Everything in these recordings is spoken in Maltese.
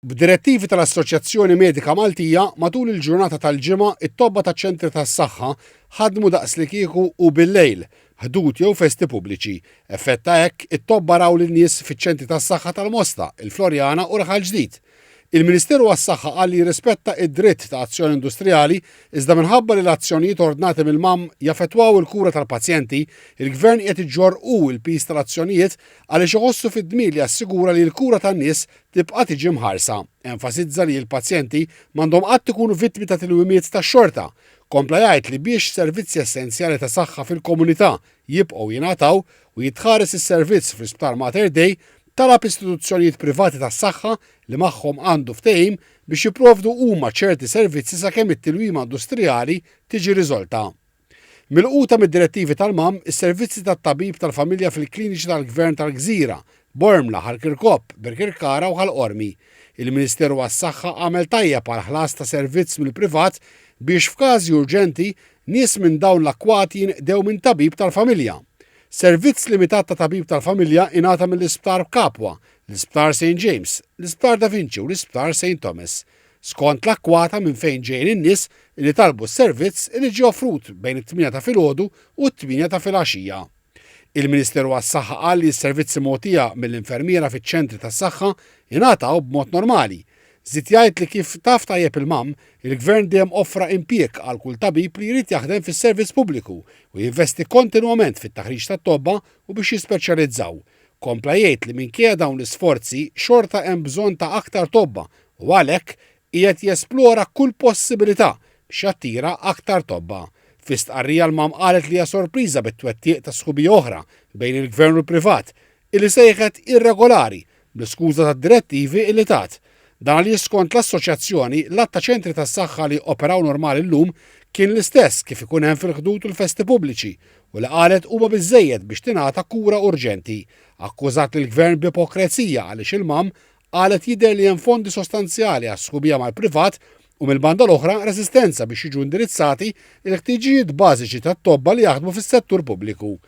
B'direttivi tal-Assoċjazzjoni Medika Maltija, matul il-ġurnata tal-Ġimgħa, it-tobba taċ-ċentri tas-saħħa ħadmu daqslikieku hu bil-lejl, Ħdud jew festi pubbliċi. Effett ta' hekk, it-tobba raw lin-nies fiċ-ċentri tas-saħħa tal-Mosta, il-Floriana u Raħal Ġdid. Il-Ministeru għas-Saħħa qal li jirrispetta id-dritt ta' azzjoni industrijali iżda minħabba li l-azzjonijiet ordnati mill-MAM jaffettwaw il-kura tal-pazjenti, il-Gvern qiegħed iġorr hu l-piż tal-azzjonijiet għaliex iħossu fid-dmir li jassigura li l-kura tan-nies tibqa' tiġi mħarsa. Enfasizza li l-pazjenti m'għandhom qatt ikunu vittmi ta' tilwimiet tax-xorta. Kompla jgħid li biex servizzi essenzjali ta' saħħa fil-komunità jibqgħu jingħataw u jitħares is-servizz fl-Isptar Mater Dei, talab istituzzjonijiet privati tas-saħħa li magħhom għandu ftehim biex jipprovdu huma ċerti servizzi sakemm it-tilwima industrijali tiġi riżolta. Milquta mid-direttivi tal-MAM, is-servizzi tat-tabib tal-familja fil-kliniċi tal-Gvern tal-Gżira, Bormla, Ħal Kirkop, Birkirkara u Ħal Qormi. Il-Ministeru għas-Saħħa għamel tajjeb għall-ħlas ta' servizz mill-privat biex f'każi urġenti, nies minn dawn l-akkwati jinqdew minn tabib tal-familja. Servizz limitat ta' tabib tal-familja ingħata mill-Isptar Capua, l-Isptar Saint James, l-Isptar Da Vinci u l-Isptar Saint Thomas. Skont l-akkwata minn fejn ġejjin in-nies li talbu s-servizz li ġie offrut bejn it-tmienja ta' filgħodu u t-tmienja ta' filgħaxija. Il-Ministeru għas-Saħħa qal li s-servizzi mogħtija mill-infermiera fiċ-ċentri tas-saħħa ingħataw b'mod normali. Żied jgħid li kif taf tajjeb il-MAM, il-Gvern dejjem offra impjieg għal kull tabib li jrid jaħdem fis-servizz pubbliku u jinvesti kontinwament fit-taħriġ tat-tobba u biex jispeċjalizzaw. Kompla jgħid li minkejja dawn l-isforzi xorta hemm bżonn ta' aktar tobba u għalhekk qiegħed jesplora kull possibilità biex jattira aktar tobba. Fi stqarrija l-MAM qalet li hija sorpriża bit-twettiq ta' sħubija oħra bejn il-Gvern u l-privat, illi sejħet irregolari bl-iskuża tad-direttivi illi tat. Dan għaliex skont l-assoċjazzjoni, l-għadd ta' ċentri tas-saħħa li operaw normali llum kien l-istess kif ikun hemm fil-Ħdud u l-festi pubbliċi u li qalet huma biżżejjed biex tingħata kura urġenti. Akkużat lill-Gvern b'ipokrezija għaliex il-MAM Qalet jidher li hemm fondi sostanzjali għas-sħubija mal-privat u mill-banda l-oħra reżistenza biex jiġu indirizzati l-ħtiġijiet bażiċi tat-tobba li jaħdmu fis-settur pubbliku.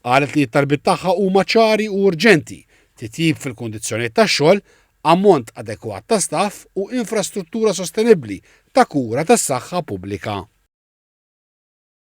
Qalet li t-talbiet tagħha huma ċari u urġenti, titjib fil-kundizzjonijiet tax-xogħol, ammont adekwat ta' staff u infrastruttura sostenibbli ta' kura tas-saħħa pubblika.